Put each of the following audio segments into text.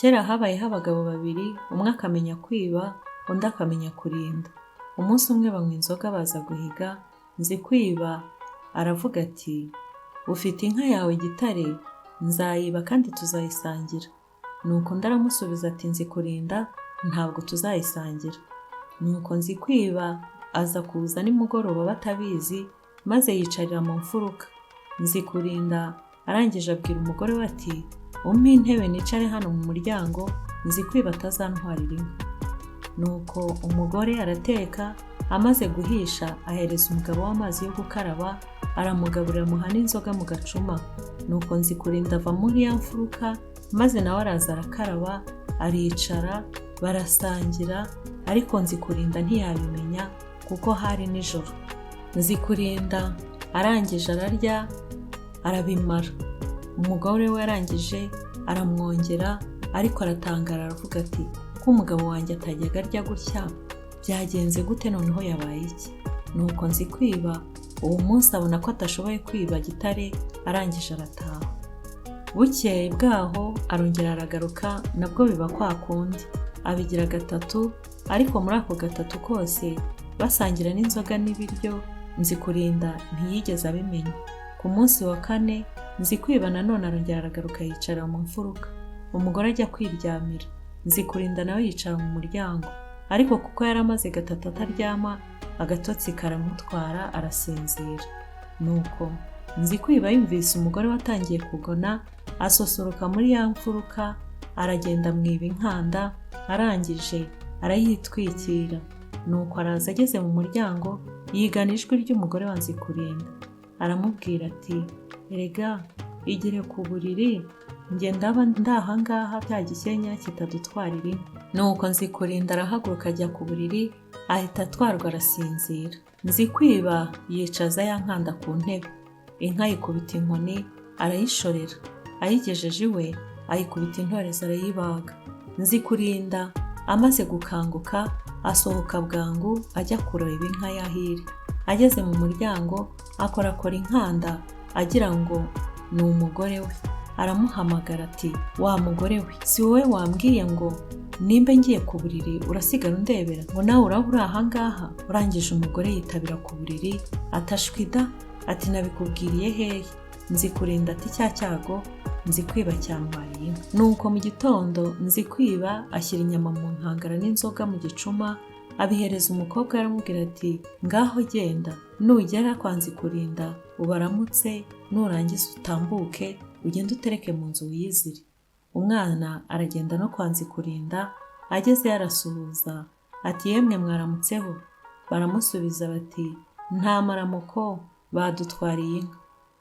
Kera habayeho abagabo babiri, umwe akamenya kwiba, undi akamenya kurinda. Umunsi umwe banywa inzoga baza guhiga, Nzikwiba aravuga ati: "Ufite inka yawe Gitare, nzayiba kandi tuzayisangira." Nuko undi aramusubiza ati: "Nzikurinda, ntabwo tuzayisangira." Nuko Nzikwiba aza kuza nimugoroba batabizi, maze yicarira mu mfuruka. Nzikurinda arangije abwira umugore we ati: "Umpe intebe nicare hano mu muryango, Nzikwiba atazantwarira inka." Nuko umugore arateka, amaze guhisha ahereza umugabo w'amazi yo gukaraba, aramugaburira, amuha n'inzoga mu gacuma. Nuko Nzikurinda ava muri ya mfuruka, maze nawe araza arakaraba, aricara, barasangira, ariko Nzikurinda ntiyabimenya kuko hari nijoro. Nzikurinda arangije ararya arabimara. Umugore we arangije aramwongera, ariko aratangara aravuga ati: "Ko umugabo wanjye atajyaga arya gutya, byagenze gute? Noneho yabaye iki?" Nuko Nzikwiba uwo munsi abona ko atashoboye kwiba Gitare, arangije arataha. Bukeye bwaho arongera aragaruka, nabwo biba kwa kundi, abigira gatatu, ariko muri ako gatatu kose basangira n'inzoga n'ibiryo, Nzikurinda ntiyigeze abimenya. Ku munsi wa kane Nzikwiba nanone arongera aragaruka, yicara mu mfuruka. Umugore ajya kwiryamira, Nzikurinda nawe yicara mu muryango, ariko kuko yari amaze gatatu ataryama, agatotsi karamutwara arasinzira. Nuko Nzikwiba yumvise umugore we atangiye kugona, asusuruka muri ya mfuruka, aragenda amwiba inkanda, arangije arayitwikira. Nuko araza, ageze mu muryango yigana ijwi ry'umugore wa Nzikurinda, aramubwira ati: "Erega igire ku buriri, njye ndaba ndahangaha cya gikenya kitadutwarira inka." Nuko Nzikurinda arahaguruka ajya ku buriri, ahita atwarwa arasinzira. Nzikwiba yicaza ya nkanda ku ntebe, inka ayikubita inkoni arayishorera, ayigejeje iwe ayikubita intorezo arayibaga. Nzikurinda amaze gukanguka asohoka bwangu ajya kureba inka y'aho iri. Ageze mu muryango akorakora inkanda agira ngo ni umugore we, aramuhamagara ati: "Wa mugore we, si wowe wambwiye ngo nimba ngiye ku buriri urasigara undebera, ngo nawe uraba uri ahangaha?" Urangije umugore yitabira ku buriri, atashwida, ati: "Nabikubwiriye hehe?" Nzikurinda ati: "Cya cyago Nzikwiba cyantwariye inka." Nuko mu gitondo Nzikwiba ashyira inyama mu nkangara n'inzoga mu gicuma, abihereza umukobwa, aramubwira ati: "Ngaho genda, nugera kwa Nzikurinda ubaramutse, nurangiza utambuke ugende utereke mu nzu wiyizire." Umwana aragenda no kwa Nzikurinda, agezeyo arasuhuza ati: "Yemwe, mwaramutseho?" Baramusubiza bati: "Nta maramuko, badutwariye inka."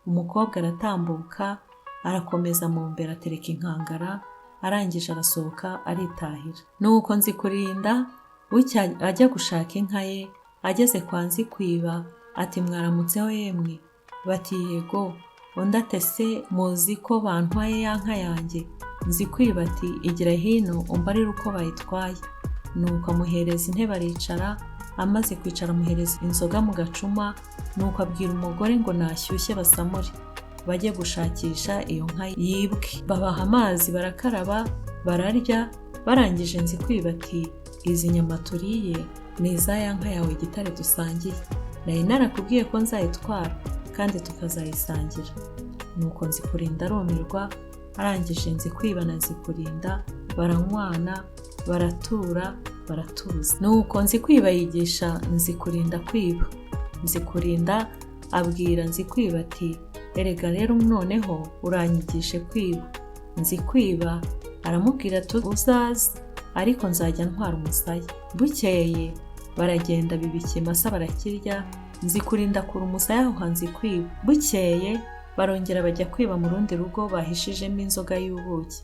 Umukobwa aratambuka arakomeza mu mbere, atereka inkangara, arangije arasohoka aritahira. Nuko Nzikurinda bucya ajya gushaka inka ye, ageze kwa Nzikwiba ati: "Mwaramutseho yemwe?" Bati: "Yego." Undi ati: "Ese muzi ko bantwaye ya nka yanjye?" Nzikwiba ati: "Igira hino umbarire uko bayitwaye." Nuko amuhereza intebe aricara, amaze kwicara amuhereza inzoga mu gacuma. Nuko abwira umugore ngo nashyushye basamure bajye gushakisha iyo nka yibwe. Babaha amazi barakaraba, bararya, barangije Nzikwiba ati: "Izi nyama turiye ni iza ya nka yawe Gitare dusangiye. Nari narakubwiye ko nzayitwara kandi tukazayisangira." Nuko Nzikurinda arumirwa, arangije Nzikwiba na Nzikurinda baranywana, baratura, baratuza. Nuko Nzikwiba yigisha Nzikurinda kwiba. Nzikurinda abwira Nzikwiba ati: "Erega rero noneho uranyigishe kwiba." Nzikwiba aramubwira ati: "Uzaze, ariko nzajya ntwara umusaya." Bukeye baragenda biba ikimasa barakirya, Nzikurinda akura umusaya aho Nzikwiba. Bukeye barongera bajya kwiba mu rundi rugo bahishijemo inzoga y'ubuki.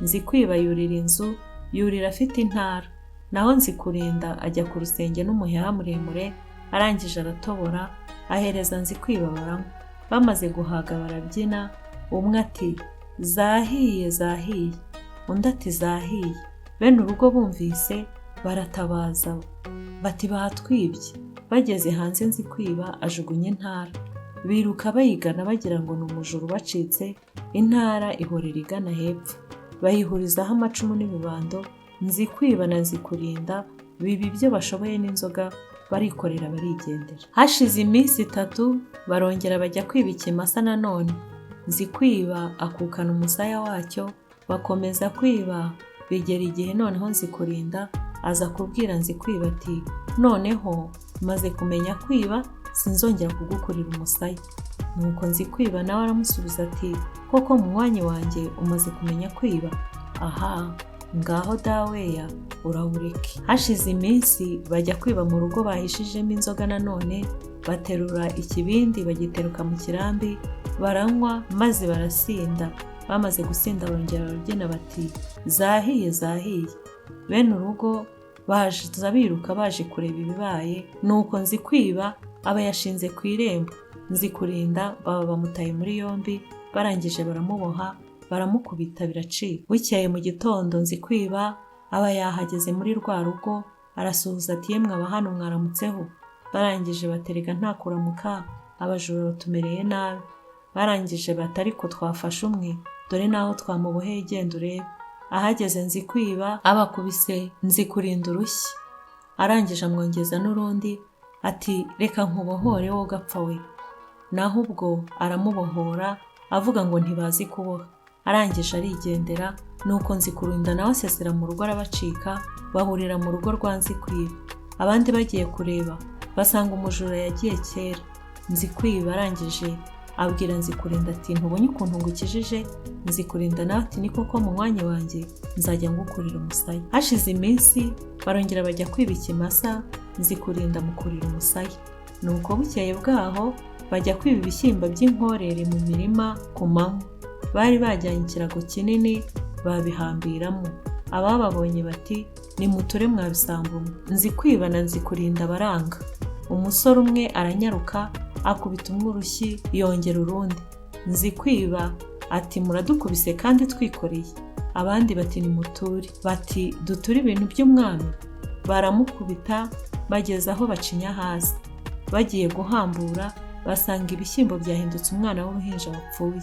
Nzikwiba yurira inzu, yurira afite intara, naho Nzikurinda ajya ku rusenge n'umuheha muremure, arangije aratobora ahereza Nzikwiba baranywa. Bamaze guhaga barabyina, umwe ati: "Zahiye, zahiye!" Undi ati: "Zahiye!" Bene urugo bumvise baratabaza bati: "Batwibye!" Bageze hanze Nzikwiba ajugunya intara, biruka bayigana bagira ngo ni umujura ubacitse, intara ihorera igana hepfo. Bayihurizaho amacumu n'ibibando, Nzikwiba na Nzikurinda biba ibyo bashoboye n'inzoga, barikorera barigendera. Hashize iminsi 3 barongera bajya kwiba ikimasa nanone. Nzikwiba akukana umusaya wacyo, bakomeza kwiba bigera igihe noneho Nzikurinda aza kubwira Nzikwiba ati noneho maze kumenya kwiba sinzongera kugukurira umusaya. Nuko Nzikwiba nawe aramusubiza ati koko munywanyi wanjye umaze kumenya kwiba? Aha ngaho daweya urawureke. Hashize iminsi bajya kwiba mu rugo bahishijemo inzoga nanone, baterura ikibindi bagiteruka mu kirambi, baranywa maze barasinda. Bamaze gusinda barongera barabyina bati zahiye zahiye. Bene urugo baza biruka baje kureba ibibaye, nuko Nzikwiba aba yashinze ku irembo. Nzikurinda baba bamutaye muri yombi, barangije baramuboha baramukubita biracika. Bukeye mu gitondo Nzikwiba aba yahageze muri rwa rugo, arasuhuza ati yemwe aba hano mwaramutseho. Barangije baterega nta kuramuka, abajura batumereye nabi. Barangije bati ariko twafashe umwe, dore naho twamuboheye genda urebe. Ahageze Nzikwiba abakubise Nzikurinda urushyi, arangije amwongeza n'urundi ati reka nkubohore wowe ugapfa we. Naho ubwo aramubohora avuga ngo ntibazi kuboha. Arangije arigendera, nuko Nzikurinda nawe asesera mu rugo arabacika, bahurira mu rugo rwa Nzikwiba. Abandi bagiye kureba basanga umujura yagiye kera. Nzikwiba arangije abwira Nzikurinda ati ntubonye ukuntu ngukijije? Nzikurinda nawe ati ni koko munywanyi wanjye nzajya ngukurira umusaya. Hashize iminsi barongera bajya kwiba ikimasa, Nzikurinda amukurira umusaya. Nuko bukeye bwaho bajya kwiba ibishyimbo by'inkorere mu mirima ku manywa. Bari bajyanye ikirago kinini babihambiramo. Abababonye bati nimuture mwabisambo mwe. Nzikwiba na Nzikurinda baranga. Umusore umwe aranyaruka akubita umwe urushyi yongera urundi. Nzikwiba ati muradukubise kandi twikoreye. Abandi bati nimuture. Bati duture ibintu by'umwami. Baramukubita bageze aho bacinya hasi. Bagiye guhambura basanga ibishyimbo byahindutse umwana w'uruhinja wapfuye.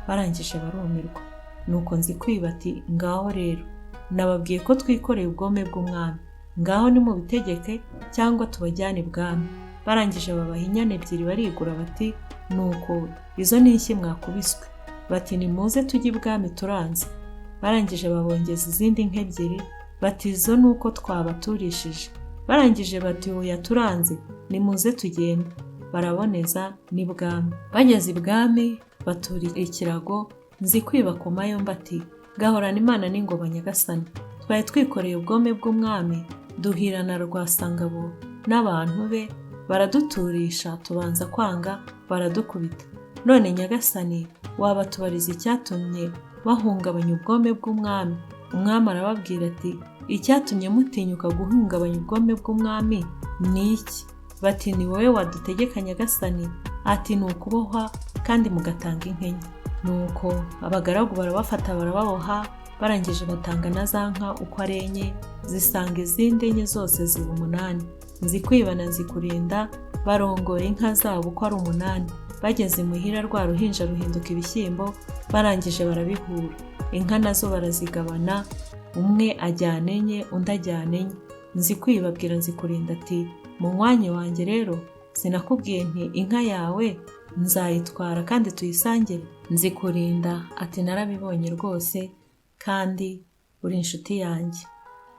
Barangije barumirwa. Nuko Nzikwiba ati ngaho rero nababwiye ko twikoreye ubwome bw'umwami, ngaho nimubitegeke cyangwa tubajyane ibwami. Barangije babaha inyana 2 barigura bati nuko izo ni inshyi mwakubiswe. Bati nimuze tujye ibwami turanze. Barangije babongeza izindi nka 2 bati izo nuko twabaturishije. Barangije bati oya turanze nimuze tugende. Baraboneza n'ibwami. Bageze ibwami batura ikirago. Nzikwiba ku mayombi ati gahorana Imana n'ingoma nyagasani, twari twikoreye ubwome bw'umwami, duhirana Rwasangabo n'abantu be, baraduturisha tubanza kwanga baradukubita. None nyagasani wabatubariza icyatumye bahungabanya ubwome bw'umwami? Umwami arababwira ati icyatumye mutinyuka guhungabanya ubwome bw'umwami ni iki? Bati ni wowe wadutegeka nyagasani. Ati ni ukubohwa kandi mugatanga inkenya. Nuko abagaragu barabafata barababoha, barangije batanga na za nka uko ari 4, zisanga izindi 4 zose ziba 8. Nzikwiba na Nzikurinda barongora inka zabo uko ari 8. Bageze imuhira rwa ruhinja ruhinduka ibishyimbo, barangije barabihura. Inka nazo barazigabana, umwe ajyana 4 undi ajyana 4. Nzikwiba abwira Nzikurinda ati munywanyi wanjye rero sinakubwiye nti inka yawe nzayitwara kandi tuyisangire? Nzikurinda ati narabibonye rwose kandi uri inshuti yanjye.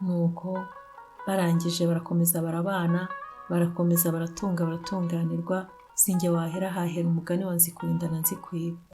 Nuko barangije barakomeza barabana, barakomeza baratunga baratunganirwa. Sinjye wahera hahera umugani wa Nzikurinda na Nzikwiba.